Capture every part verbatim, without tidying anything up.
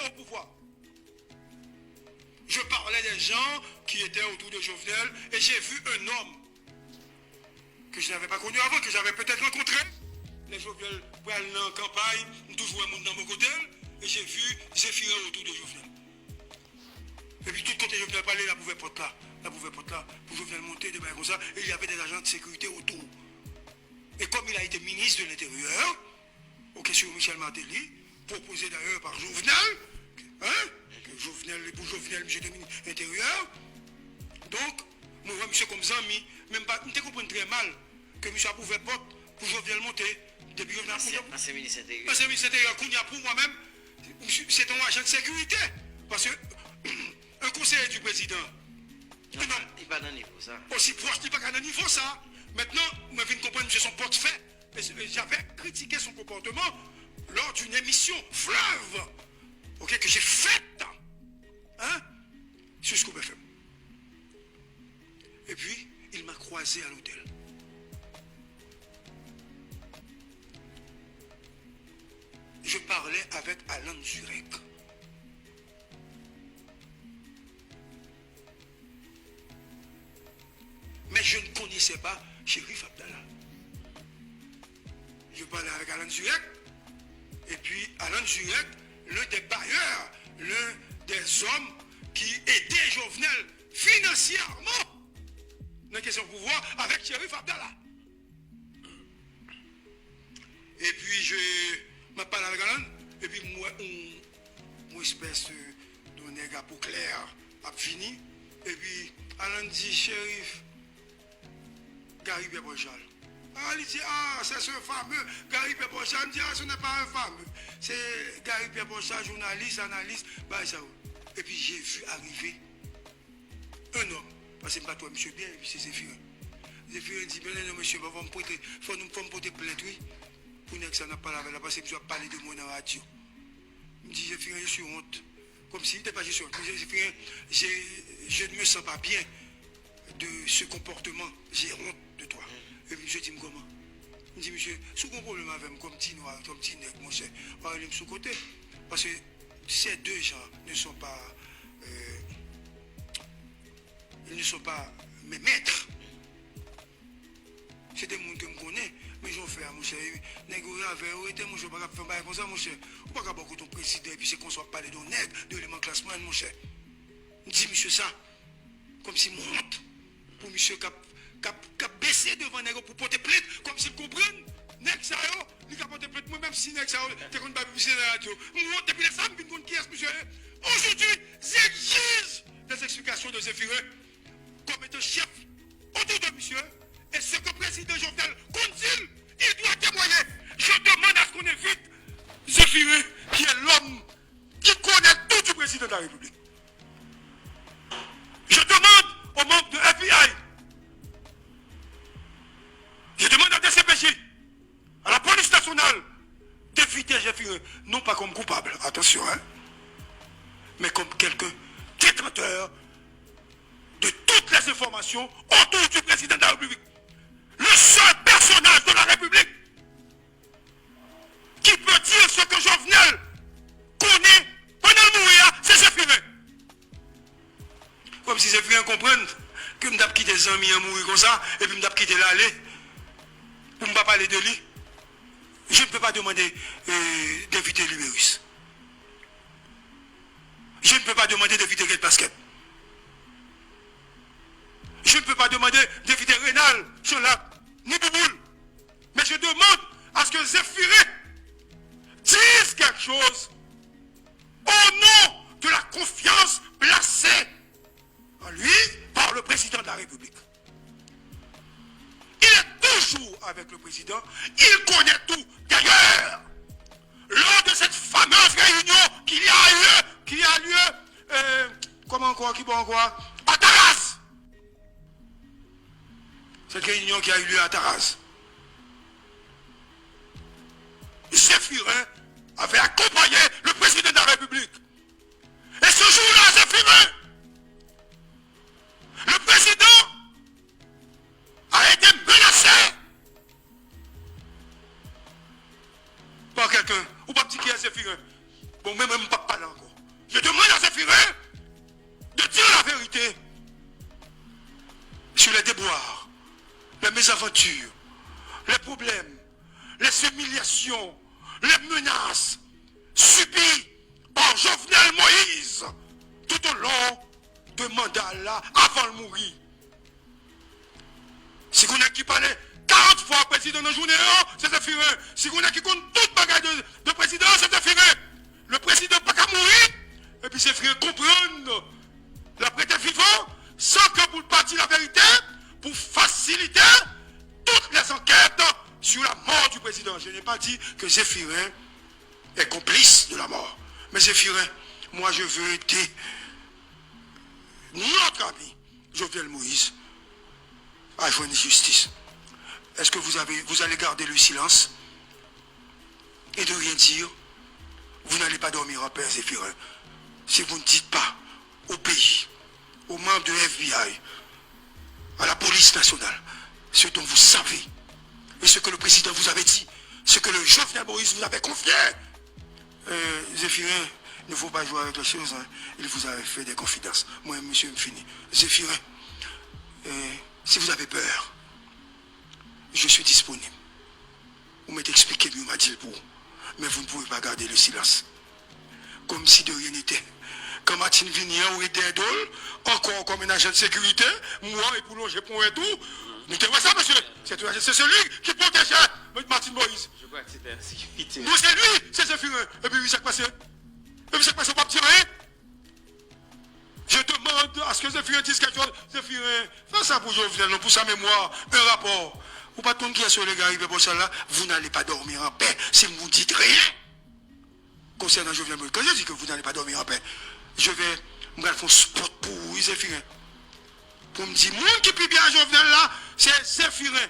au pouvoir. Je parlais des gens qui étaient autour de Jovenel et j'ai vu un homme que je n'avais pas connu avant, que j'avais peut-être rencontré. Lè Jovenel pral nan kanpay, m toujou wè moun nan bò kote l, et j'ai vu Zéphirin autour de Jovenel. Epi tout kote Jovenel prale, l ap ouvè pòt la, l ap ouvè pòt la, pou Jovenel monte, de bagay konsa, et il y avait des agents de sécurité autour. Et comme il a été ministre de l'Intérieur, ok, sou Michel Martelly, proposé d'ailleurs par Jovenel, hein, que Jovenel, pou Jovenel, misye te ministre Intérieur. Donk, mwen wè misye kòm zanmi, men m pa, m te konprann trè mal ke misye ap ouvè pòt pou Jovenel monte, depi Jovenel ap monte. Ansyen minis enteryè. Ansyen minis enteryè, kounye a pou mwen menm, misye, se te yon ajan de sekirite. Paske, un conseiller du président, un homme, li pa nan nivo sa. Osi pwòch, li pa ka nan nivo sa. Mentnan, mwen vin konprann misye se yon pòtfè. Et j'avais critiqué son comportement lors d'une émission Fleuve, ok, que j'ai faite, hein, sur Scoop F M. Et puis, il m'a croisé à l'hôtel. Je parlais avec Alan Zurek. Mais je ne connaissais pas Cherif Abdallah. Je parlais avec Alan Zurek, et puis Alan Zurek, l'un des bailleurs, l'un des hommes qui aidait Jovenel financièrement dans la question du pouvoir avec Cherif Abdallah. Epi, je, m ap pale avèk Alan, epi m wè yon, yon espès de nèg a po klè ap vini, epi Alan di, Cherif, Gary Pierre Paul Charles. Ah, li di, ah, c'est ce fameux Gary Pierre Paul Charles. M di, ah, ce n'est pas un fameux. C'est Gary Pierre Paul Charles, journaliste, analyste, bagay sa yo. Epi, j'ai vu arriver un homme, paske m pa t wè misye byen, epi se Zéphirin. Zéphirin di, men non, mesye, fò m prete, fò nou, fò m pote plent, wi, pou nèg sa n ap pale avè l la, paske misye ap pale de mwen nan radyo. M di, Zéphirin, je suis honte. Kòmsi, li te pa je suis honte. M di, Zéphirin, je, je ne me sens pas bien de ce comportement. J'ai honte de toi. Epi misye di m kòman? M di, misye, si w gen yon pwoblèm avè m kòm ti nwa, kòm ti nèg, monchè, pa rele m sou kote. Paske ces deux gens ne sont pas, euh, ils ne sont pas mes maîtres. Se de moun ke m konnen, men jan w fè a, monchè, nèg yo avè yo rete, monchè, w pa ka fè yon bagay konsa, monchè. Ou pa ka bò kote yon prezidan, epi se konsa w ap pale de yon nèg, de eleman klas mwayèn, monchè. M di misye sa, kòmsi m wont pou misye k ap, k ap, k ap bese devan nèg yo pou pote plent, kòmsi l konprann nèg sa yo, li ka pote plent mwen, menm si nèg sa yo te konn bay piblisite nan radyo. M wont, depi lè sa a, m vin konn kiyès misye ye. Aujourd'hui, j'exige des explications de Zéphirin comme étant chef autour de monsieur, et ce que président Jovenel compte dire, il doit témoigner. Je demande à ce qu'on invite Zéphirin, qui est l'homme qui connaît tout du président de la République. Je demande aux membres de F B I, je demande à D C P J, à la police nationale, d'inviter Zéphirin, non pas comme coupable, attention, hein, mais comme quelqu'un détenteur de toutes les informations autour du président de la République. Le seul personnage de la République qui peut dire ce que Jovenel connaît pandan l mouri a, se Zéphirin. Kòmsi Zéphirin konprann ke m t ap kite zanmi an mouri konsa, epi m t ap kite l ale, pou m pa pale de li. Je ne peux pas demander, euh, d'inviter Liberus. Je ne peux pas demander d'inviter Kate Pasquet. Je ne peux pas demander d'inviter Rénald, Chanlap, ni Bouboul. Mais je demande à ce que Zéphirin dise quelque chose au nom de la confiance placée en lui par le président de la République. Il est toujours avec le président, il connaît tout. D'ailleurs, lors de cette fameuse réunion qu'il y a lieu, qu'il y a lieu, euh, comment encore, qui bon encore, à Taraz. Cette réunion qui a eu lieu à Taraz. Zéphirin avait accompagné le président de la République. Et ce jour-là, Zéphirin, le président a été menacé par quelqu'un. Ou p ap di kiyès Zéphirin. Bon, mwen menm, m p ap pale ankò. Je demande à Zéphirin de dire la vérité sur les déboires, les mésaventures, les problèmes, les humiliations, les menaces subies par Jovenel Moïse tout au long de mandat là avant de mourir. Si gon nèg ki pale karant fwa prezidan nan jounen an, se Zéphirin. Si gon nèg ki konn tout bagay de, de prezidan an, se Zéphirin. Le prezidan pa ka mouri, epi Zéphirin konprann l ap rete vivan, san ke pou l pa di laverite, pou fasilite toutes les enquêtes sur la mort du président. Je n'ai pas dit que Zéphirin est complice de la mort. Mais Zéphirin, moi je veux aider notre ami Jovenel Moïse à joindre justice. Est-ce que vous avez, vous allez garder le silence et de rien dire? Vous n'allez pas dormir en paix, Zéphirin, si vous ne dites pas au pays, aux membres de F B I, à la police nationale, ce dont vous savez et ce que le président vous avait dit, ce que le Jovenel Moïse vous avait confié. Euh, Zéphirin, il ne faut pas jouer avec les choses, hein. Il vous avait fait des confidences. Mwen, mesye, m fini. Zéphirin, euh, si vous avez peur, je suis disponible. Ou mèt eksplike m, yo m a di l pou ou. Mais vous ne pouvez pas garder le silence. Comme si de rien n'était. Quand Martine vini an, ou ret dèyè do l, ankò kòm un agent de sécurité, mwa epi w lonje ponyèt ou. Nou te wè sa, mesye. C'est un agent, c'est celui qui protégeait Martine Moïse. Je crois que c'était un sécurité. Non, c'est lui, c'est Zéphirin. Epi, wi, sa k pase? Epi, sa k pase, w p ap di anyen? Je demande à ce que Zéphirin dise quelque chose. Zéphirin, fè sa pou Jovenel, non, pou sa memwa, un rapport. Ou pa t konn kiyès yo, les gars, Rivière Bosal la? Vous n'allez pas dormir en paix si vous ne dites rien concernant Jovenel Moïse. Quand je dis que vous n'allez pas dormir en paix, je vais, m pral fè yon spot pou ou, wi, Zéphirin. Pou m di, moun ki pi byen a Jovenel la, se Zéphirin.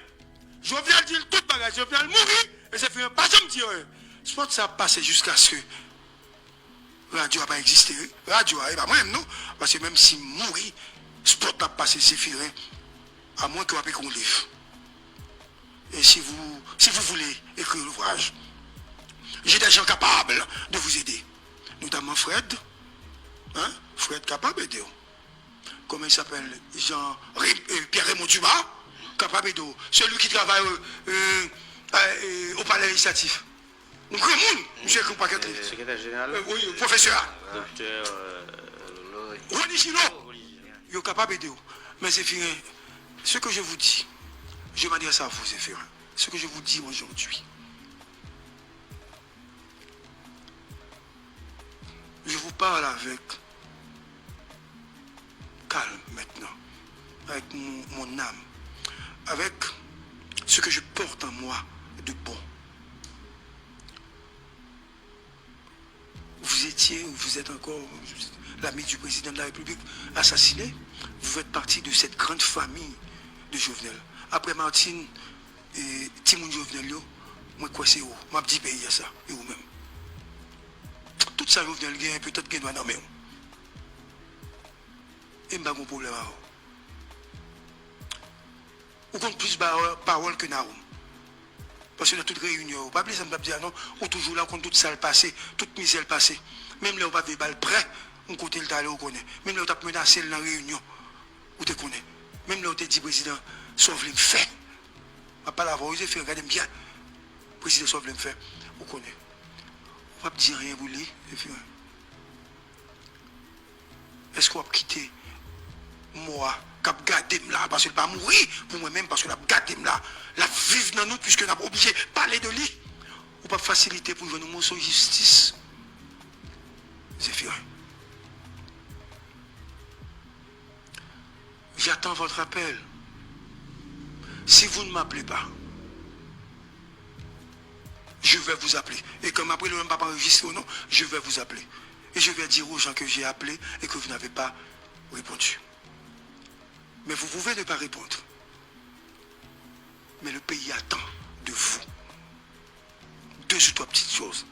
Jovenel di l tout bagay, Jovenel mouri, e Zéphirin pa janm di anyen. Spot sa ap pase jiskaske radyo a pa egziste, wi. Radyo a, e pa mwen menm, non. Paske menm si m mouri, spot la ap pase Zéphirin, à moins que w ap ekri yon liv. Et si vous, si vous voulez écrire l'ouvrage, j'ai des gens capables de vous aider. Notamment Fred. Hein? Fred kapab ede w. Comment il s'appelle? Jean Ré-, euh, Pierre Raymond Dumas kapab ede w. Celui qui travaille, euh, euh, euh, au palais législatif. Un grand monde, monsieur écrit un paquet de livres. Secrétaire général. Euh, oui, professeur. Docteur, euh, Rony Gillot. Yo kapab ede w. Men Zéphirin, ce que je vous dis, je m'adresse à vous, Zéphirin. Ce que je vous dis aujourd'hui, je vous parle avec calme maintenant, avec mon, mon âme, avec ce que je porte en moi de bon. Vous étiez, ou vous êtes encore, l'ami du président de la République assassiné. Vous faites partie de cette grande famille de Jovenel. Après Martine, e, timoun Jovenel yo, mwen kwè se ou. M ap di peyi a sa, e ou menm. Tout sa Jovenel genyen, petèt gen dwa nan men w. E m pa gon pwoblèm avè w. Ou konn plis ba-, pawòl ke Nawoum. Paske nan tout reyinyon yo, pa bliye sa m t ap di a non, ou toujou la, ou konn tout sa l pase, tout mizè l pase. Menm lè ou pa t vle ba l prè, yon kote l t ale, ou konnen. Menm lè ou t ap menase l nan reyinyon, ou te konnen. Menm lè ou te di prezidan, sa w vle m fè. M ap pale avè w, Zéfirin, gade m byen. Prezidan, sa w vle m fè, ou konnen. Ou p ap di anyen pou li, Zéfirin. Èske w ap kite mò a k ap gade m la, paske l pa mouri pou mwen menm, paske l ap gade m la, l ap viv nan nou, piske n ap oblije pale de li? Ou p ap fasilite pou jwenn yon moso jistis, Zéfirin? J'attends votre appel. Si vous ne m'appelez pas, je vais vous appeler. Et comme après le même papa enregistré ou non, je vais vous appeler. Et je vais dire aux gens que j'ai appelé et que vous n'avez pas répondu. Mais vous pouvez ne pas répondre. Mais le pays attend de vous deux ou trois petites choses.